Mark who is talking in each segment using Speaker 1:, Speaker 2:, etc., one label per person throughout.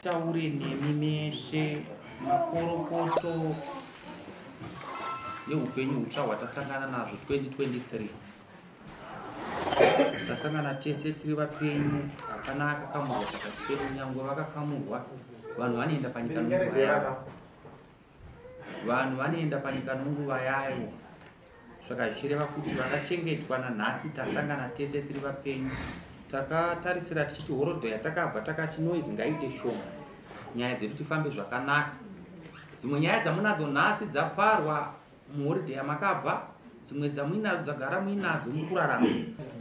Speaker 1: Taure nemi meshe makorokoto yeupenyu hutsva hwatasangana nazvo 2023. Tasangana tese tiri vapenyu, hapana akakamurwa pakati pedu, nyangwe vakakamurwa vanhu vanoenda panyika nonguva yavo. Vanhu vanoenda panyika nonguva yayo. Saka zvichireva kuti vakachengetwa nanhasi tasangana tese tiri vapenyu. Takatarisira tichiti horodho yatakabva takati noise ngaiite shoma, nyaya dzedu tifambe zvakanaka. Dzimwe nyaya dzamunadzo nhasi dzaparwa muhoridhe yamakabva, dzimwe dzamuinadzo dzagara muinadzo mukurarama.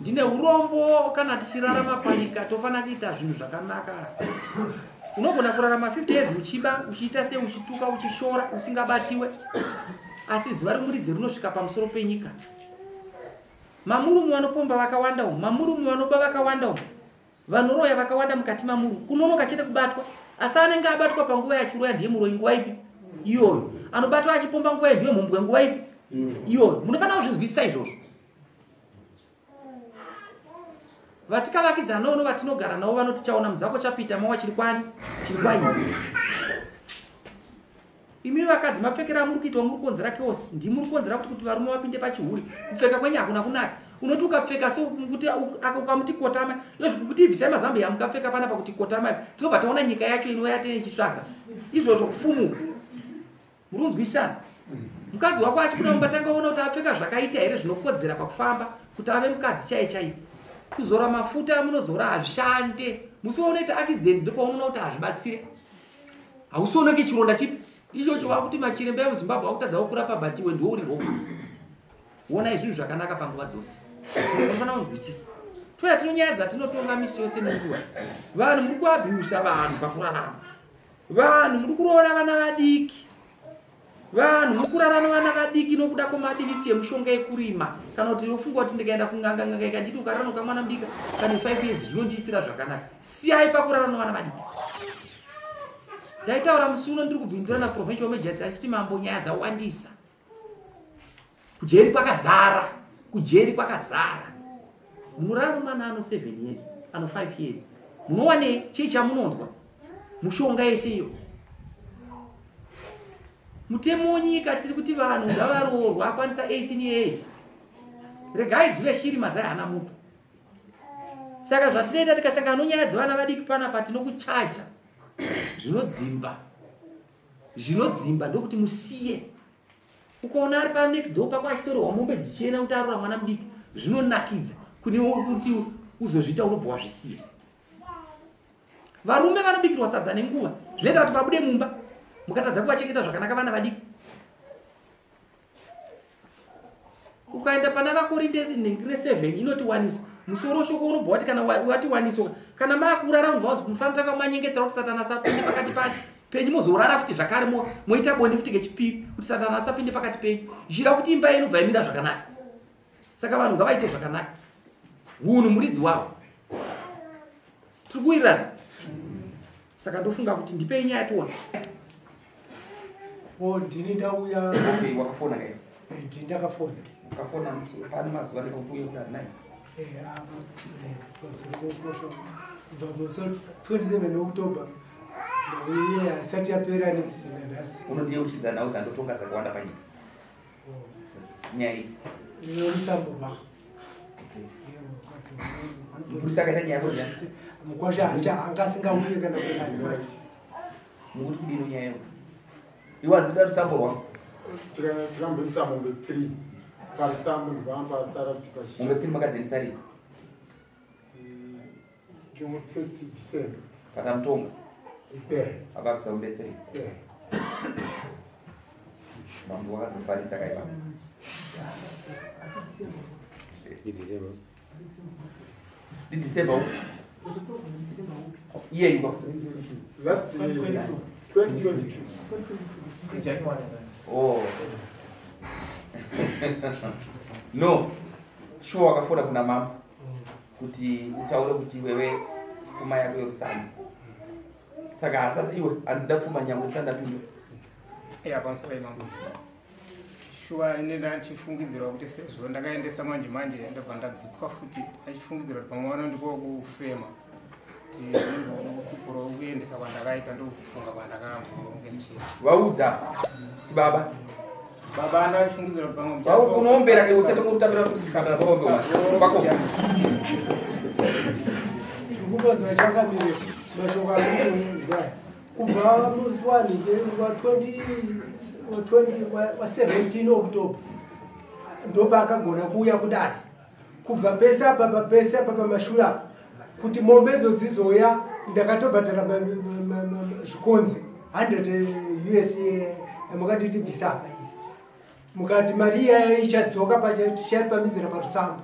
Speaker 1: Ndine urombo kana tichirarama panyika tofanira kuita zvinhu zvakanaka. Unogona kurarama 50 years uchiba, uchiita sei, uchituka, uchishora, usingabatiwe, asi zuva remuridzi rinosvika pamusoro penyika. Mamurume vanopomba vakawanda umu, mamurume vanoba vakawanda umu, vanoroya vakawanda mukati mamuru. Kunonoka chete kubatwa, asi anenge abatwa panguva yachiroya ndiye muroyi nguva ipi iyoyo, anobatwa achipomba nguva ndiye mhombwe nguva ipi iyoyo. Munofanira kuzvinzwisisa izvozvo. Vatikavakidzana vatinogara navo vanoti chaona muzako chapita mawa chiri kwani chiri kwaini. Imi vakadzi mapfekera amuri kuitwa muri kukonzera chaos, ndimuri kukonzera kuti varume vapinde pachihure. Kupfeka kwenyu hakuna kunaka. Unoti ukapfeka so kuti ukamuti kotama, izvozvo kuti ibvisai mazambiya mukapfeka panapa kuti kotama, tinobva taona nyika yacho inouya tichitsvaga. Izvozvo kufumuka. Muri kunzwisisana? Mukadzi wako achibuda mumba tanga ona kuti apfeka zvakaita here zvinokodzera pakufamba kuti ave mukadzi chaiye chaiye. Kuzora mafuta amunozora hazvishande. Musi waunoita accident ndopaunoona kuti hazvibatsire. Hausioneki chironda chipi ichocho wakuti machiremba emuZimbabwe akutadza kurapa but iwe ndiwe uri wrong. Wonai zvinhu zvakanaka panguva dzose. Unofanira kunzwisisa. Touya tino nyaya dzatinotonga misi yose nenguva. Vanhu muri kuabhiusa vanhu pakurarama. Vanhu muri kuroora vana vadiki. Vanhu muri kurara nevana vadiki nokuda kwemadivisi emushonga ekurima. Kana kuti unofunga kuti ndikaenda kun'anga n'anga ikanditi ukarara nokamwana mudiki kane 5 years zvinondiitira zvakanaka. Siyai pakurara nevana vadiki. Ndaitaura musi uno ndiri kubvindura naProvincial Majors achiti mambo nyaya dzawandisa. Kujeri kwakazara. Kujeri kwakazara. Munorara nomwana ano 7 years, ano 5 years. Munowanei? Chii chamunonzwa? Mushonga yese iyo. Mutemo wenyika tiri kuti vanhu ngavaroorwa akwanisa 18 years. Regai dzive shiri mazai haana muto. Saka zvatinoita tikasangana nonyaya dzevana vadiki panapa tinokuchaja zvinodzimba. Zvinodzimba ndokuti musiye. Ukaona ari pa next door pako achitorerwa mombe dzichienda kuti arora mwana mudiki, zvinonakidza kune kuti uzozviita unobva wazvisiya. Varume vanobikirwa sadza nenguva zvinoita kuti vabude mumba mukatadza kuvachengeta zvakanaka vana vadiki. Ukaenda pana vaKorinde 7 inoti waniswa musoro shoko unobva wati kana wati waniswa kana makurara unobva wazi mufanira tanga manyengetera kuti Satani asapinde pakati penyu mozorara futi zvakare moita bonde futi kechipiri kuti Satani asapinde pakati penyu zvichida kuti imba yenyu inobva yamira zvakanaka. Saka vanhu ngavaite zvakanaka. Hunhu muridzi wavo. Tiri kuwirirana. Saka ndofunga kuti ndipei nyaya tione.
Speaker 2: Oh, ndini ndauya.
Speaker 1: Okay, wakafona kai?
Speaker 2: Ndini ndakafona.
Speaker 1: Wakafona pane mazuva ndikakuti uye kudari nai.
Speaker 2: Pamusoro pokosha. Kubva musi 27 October. Ndauya isati yapera nekusina nhasi.
Speaker 1: Unondiyeuchidza nhau dzandotonga dzakawanda panyika. Nyaya iyi.
Speaker 2: Yerusambo rwako. Mukwasha anga asingauye kana kuenda kwacho.
Speaker 1: Mukuti kudini nyaya iyo? Iwe hanzida rusambo rwako.
Speaker 3: Tikambonisa mombe 3 parusambo ndibva pasara kuti
Speaker 1: Mombe 3 makadzendisa rini?
Speaker 3: 1 December.
Speaker 1: Pakamutonga. Avakusa mombe 3. Mambo wakazofarisa kaipa. December. Iye yuko.
Speaker 3: Last year 2022.
Speaker 4: January.
Speaker 1: Oh. No. Sure wakafona kuna mama kuti utaure kuti wewe pfuma yako yekusana. Saka asati iwe anzida pfuma nyangwe sandapindura.
Speaker 5: Iya pamusoro imambo. Shuwa ine ndachifungidzirwa kuti sezvo ndakaendesa manje manje ndabva ndadzipwa futi achifungidzirwa kuti pamwe vanondiko kufema. Kuti ndinokupura kuendesa kwandakaita ndokufunga kwandakambonge ndichiita.
Speaker 1: Vaudza kuti baba.
Speaker 5: Baba ndachifungidzirwa kuti pamwe
Speaker 1: Vau unoombera iwe usati kutambira kuzvipatara zvaombe. Kwako.
Speaker 2: Tikupanzwa chakamire mashoko akunzwa. Kubva musi wanike wa 17 October ndopaakagona kuuya kudare. Kubva pese apa pese apa pamashure apa kuti mombe idzo dzizoya ndakatobhadhara zvikonzi 100 US mukanditi bvisa apa iyi. Mukati mari iya ichadzoka tichaipamidzira parusambo.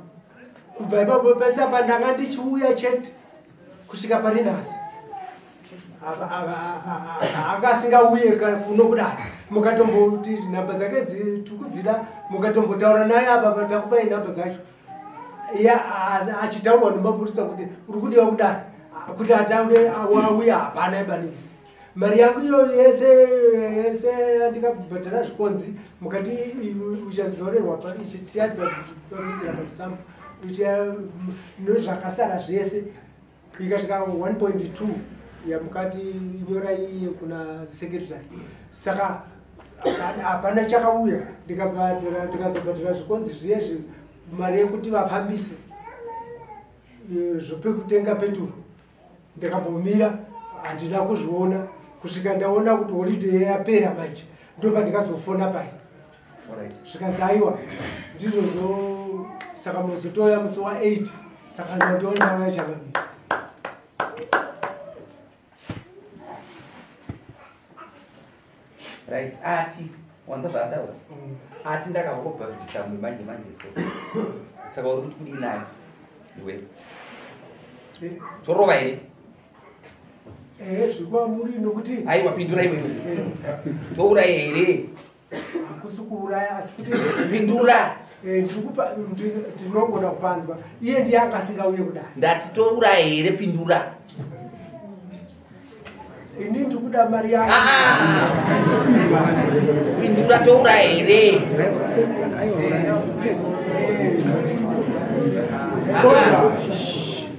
Speaker 2: Kubva ipapo pese apa ndanga ndichiuya chete kusvika pari nhasi. Anga asingauye kuno kudare. Mukatomboti nhamba dzake tikudzida mukatombotaura naye apa takupai nhamba dzacho. Achitaurwa nemapurisa kuti uri kudiwa kudare kuti ataure auya hapana ibanisi. Mari yangu iyo yese yese yandikabhadhara zvikonzi mukati uchazorerwa tichapamidzira pamusambo nezvakasara zvese ikasvika 1.2 yamukati nyora iye kuna secretary. Saka hapana chakauya ndikabhadhara ndikazobhadhara zvikonzi zviyezvi mari yekuti vafambise zvepekutenga peturu ndikambomira handina kuzviona kusvika ndaona kuti holiday yapera manje ndopandikazofona pai. Zvikanzi aiwa ndizvozvo. Saka muzotoya musi wa 8 saka ndandiona ndauya chakamira.
Speaker 1: Right, ati wanza zvaataura. Ati ndakahobva manje manje so. Saka uri kuti kudii naye iwe? Torova here?
Speaker 2: Zvikwamuri nokuti
Speaker 1: aiwa pindura iwe. Touraya here?
Speaker 2: Hakusi kuuraya asi kuti
Speaker 1: pindura.
Speaker 2: Ndinogona kupanzwa. Iye ndiye akasingauye kudai.
Speaker 1: Ndati touraya here pindura.
Speaker 2: Ini ndikuda mari yangu.
Speaker 1: Pindura touraya here?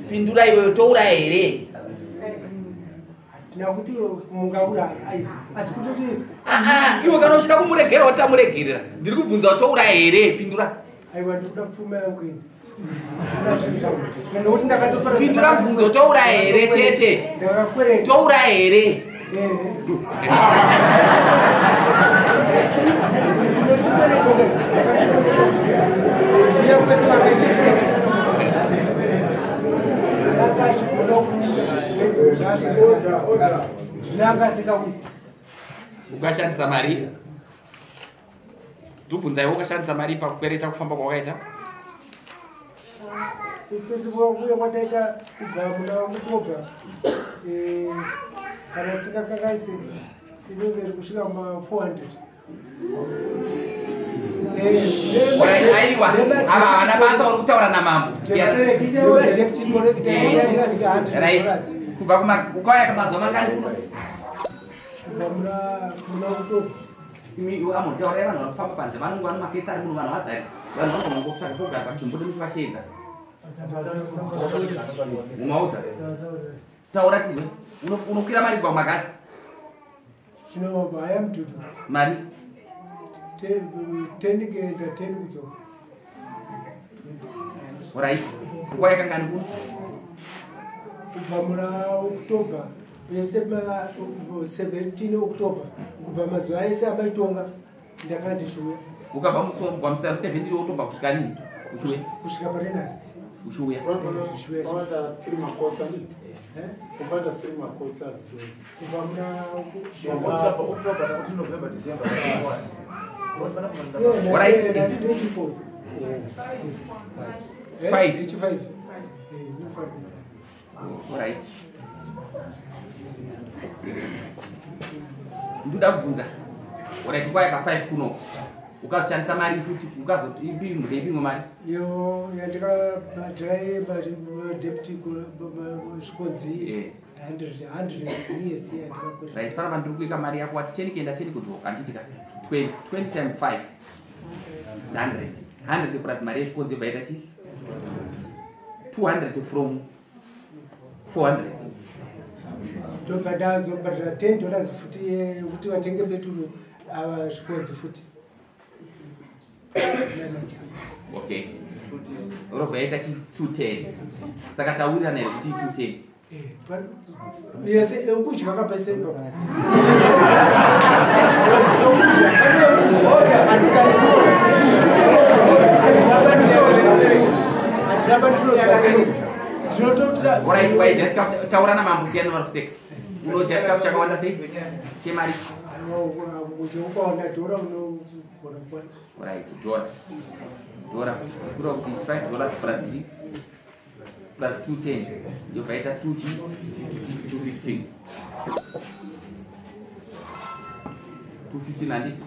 Speaker 1: Pindura iwewe touraya here?
Speaker 2: Ndina kuti mungauraya aiwa asi kutoti
Speaker 1: iwe kana uchida kumuregerera watamuregerera. Ndiri kubvunza touraya here? Pindura.
Speaker 2: Aiwa ndikuda pfuma yangu ini.
Speaker 1: Pindura mubvunzo touraya here chete? Touraya here? Ukashandisa mari ndobvunza iwe ukashandisa mari pakukwereta kufamba kwawakaita?
Speaker 2: Pese kuuya kwataita kubva muna October kana singakakaise inenge iri kusvika ma 400.
Speaker 1: Aiwa, ava havana basa, uri kutaura namambo. Right, kubva ukauya mazuva mangani kuno?
Speaker 2: Kubva muna October.
Speaker 1: Amutaurai, vanhu vari kufamba panze, vanonge vano makesi ari muno, vanhu vazarisa, vanhu vanogona kungotsvaka pogara pachimbude muchivashedza. Mumaudza, taura tizwe. Unokwira mari kubva kumagazi?
Speaker 2: Chinobaya mudhudhu.
Speaker 1: Mari?
Speaker 2: 10 kuenda, 10 kudzoka.
Speaker 1: Right, nguva yakangani kuno?
Speaker 2: Kubva muna October pese, 17 October, kubva mazuva ese amaitonga ndanga ndichiuya.
Speaker 1: Ukabva musi kubva musi 17 October kusvika nini uchiuya?
Speaker 2: Kusvika parenasi.
Speaker 1: Uchiuya.
Speaker 3: Pavaita three makotsa ndi kubaita three makotsa azidoi.
Speaker 2: Kubva muna
Speaker 4: October, November, December.
Speaker 1: Alright.
Speaker 2: Nhasi 24.
Speaker 1: Five.
Speaker 2: 85.
Speaker 1: Right, ndoda kubvunza. Alright, nguva yaka 5 kuno ukazoshandisa mari futi, ukazotipimwe mari?
Speaker 2: Iyo yandikabhadhara deputy svikonzi 100 yesi yandikakwira.
Speaker 1: Right, panapa ndiri kuika mari yako, wati 10 kuenda, 10 kudzoka, handitika? 20, 20 times 5 is 100. 100 plus mari yezvikonzi yobva yaita chi 200 from 400.
Speaker 2: Ndobva ndazobhadhara $10 futi yekuti vatenge peturu, ava zvikonzi futi.
Speaker 1: Okay, robva yaita chi 210. Saka taurirana here kuti 210?
Speaker 2: Yese kudya kapese ipapo. Handina pandinodya, ndinototira.
Speaker 1: Alright, waidya chikafu? Taura namambo, siyana vari kuseka. Unodya chikafu chakawanda sei, chemari?
Speaker 2: Kudya ukaona dhora unogona kukwana.
Speaker 1: Alright, dhora, dhora, kureva kuti its $5 plus chi plus 210, yobva yaita 2 chi 215, 215, handiti?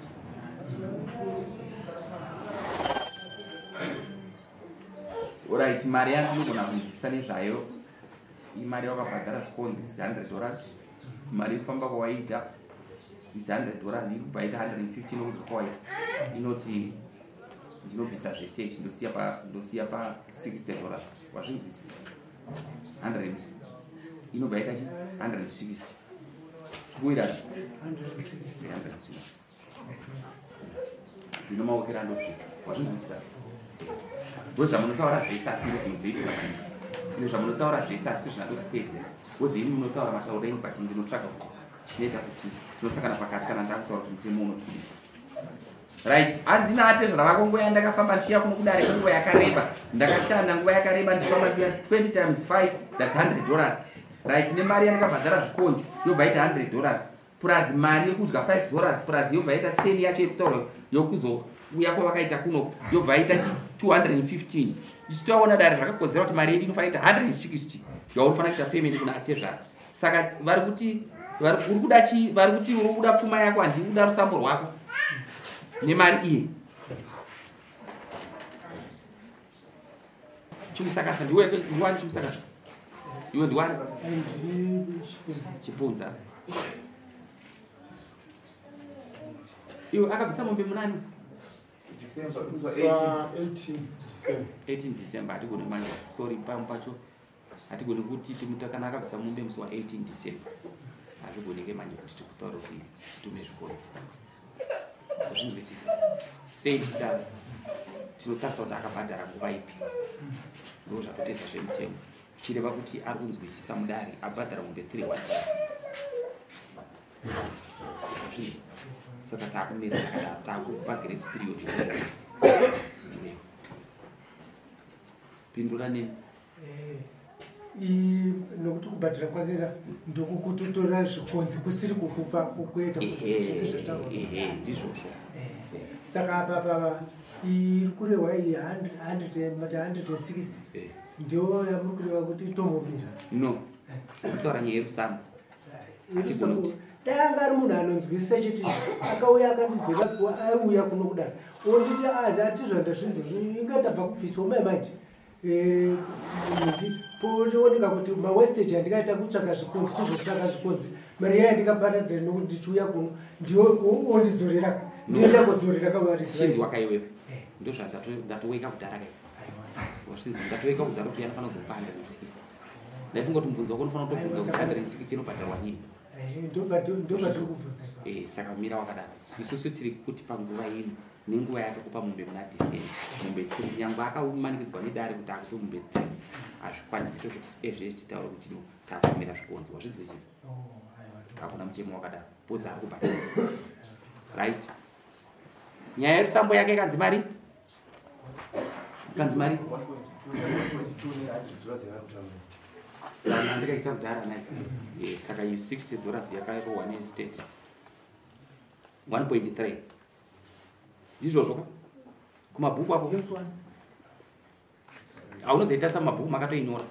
Speaker 1: Alright, mari yandinogona kunzwisisa nezvayo, imari yakabhadhara zvikonzi is $100, mari yekufamba kwawaita is $100, iri kubva yaita 115. Nokudya kwawaita, inoti ndinobvisa zvese izvi, ndosiya pa $60. Wazvinzwisisa? 100 inobva yaita chi 160. Kuwira
Speaker 2: 160.
Speaker 1: 160 ndino maokera andosvika. Wazvinzwisisa? Ndo zvamunotaura zvese, asi ndo zvinozoitika panyika. Ino zvamunotaura zvese asi zvinatositedzera wozi imi munotaura matauro enyu, but ndinotsvaga kuti chinoita kuti tinosangana pakati kana ndakutaura kuti mutemo unotidii. Right, hanzi naatezvara vako, nguva yandakafamba ndichiuya kuno kudare kwenguva yakareba, ndakashanda nguva yakareba ndichifamba ndichiuya, 20 times 5, that's $100. Right, nemari yandakabhadhara zvikonzi yobva yaita $100, plus mari yekudya $5, plus yobva yaita 10 yacho yekutaura yokuzouya kwavakaita kuno, yobva yaita 215. Isu taona dare zvakakodzera kuti mari yedu inofanira kuita 160 yaunofanira kuita payment kuna atezvara. Saka vari kuti uri kuda chi? Vari kuti uri kuda pfuma yako, handii kuda rusambo rwako nemari iye. Chimusakasa, ndiwe ndiwani? Chimusakasa, iwe ndiwani? Chibvunza iwe, akabvisa mombe munani?
Speaker 4: December, 18.
Speaker 3: 18 December.
Speaker 1: 18 December. Hatigoni manje, sorry, pamwe pacho hatigoni kuti timuta kana akabvisa mombe musi wa18 December, hazvigoneke manje kuti tikutaura kuti titume zvikonzi. Zvinzwisisa sei? Kudaro tinotarisa kuti akabhadhara nguva ipi, ndo zvatotedza zvemutemo, zvichireva kuti ari kunzwisisa mudare, abhadhara mombe 3. Saka taakumira zvakadaro, taakupa grace period. Pindura neni.
Speaker 2: Nokuti kubhadhara kwakeka ndokukutotora zvikonzi kusiri kukupa kukuita.
Speaker 1: Ehe, ndizvozvo.
Speaker 2: Saka apa pava iri kurehwa iyi 160 ndio yamuri kureva kuti itombomira?
Speaker 1: No, kutaura nyaya yerusambo. Hatigoni kuti
Speaker 2: Dai anga ari munhu anonzwisisa chete, akauya akandidzera, aiuya kuno kudaro onditi atizva ndazvinzi inga ndabva kubvisawo mai manje pooneka kuti mawestage andikaita kutsvaka zvikonzi, kuzotsvaka zvikonzi, mari yaya ndikabatadzira nokuti ndichiuya kuno ndiyo ondidzorera, ndienda kudzorera kavaridzi.
Speaker 1: Chinzwa kaiwewe, ndozvandatoweka kudhara kai. Wazvinzwa, ndatoweka kudhara kuti anofanira kuzopa 160. Ndaifunga kuti mubvunzo wako unofanira kutobvunza kuti 160 inobhadharwa nini.
Speaker 2: Ndobatiri kubvunza.
Speaker 1: Saka mira wakadaro. Isusu tiri kuti panguva ino nenguva yakakupa mombe muna December, mombe 3, nyangwe akamanikidzwa nedare kuti akupe mombe 3, hazvikwanisike kuti ezvezvi titaure kuti no takumira zvikonzi. Wazvinzwisisa? Hakuna mutemo wakadaro pozi ari kubhadhara, right? Nyaya yerusambo yake ikanzi mari, ikanzi mari saka andikaisa kudhara nai. Saka $60 yakarohwa nestate 1.3, ndizvozvo ka kumabhuku ako haunozoita samabhuku makatoinyora.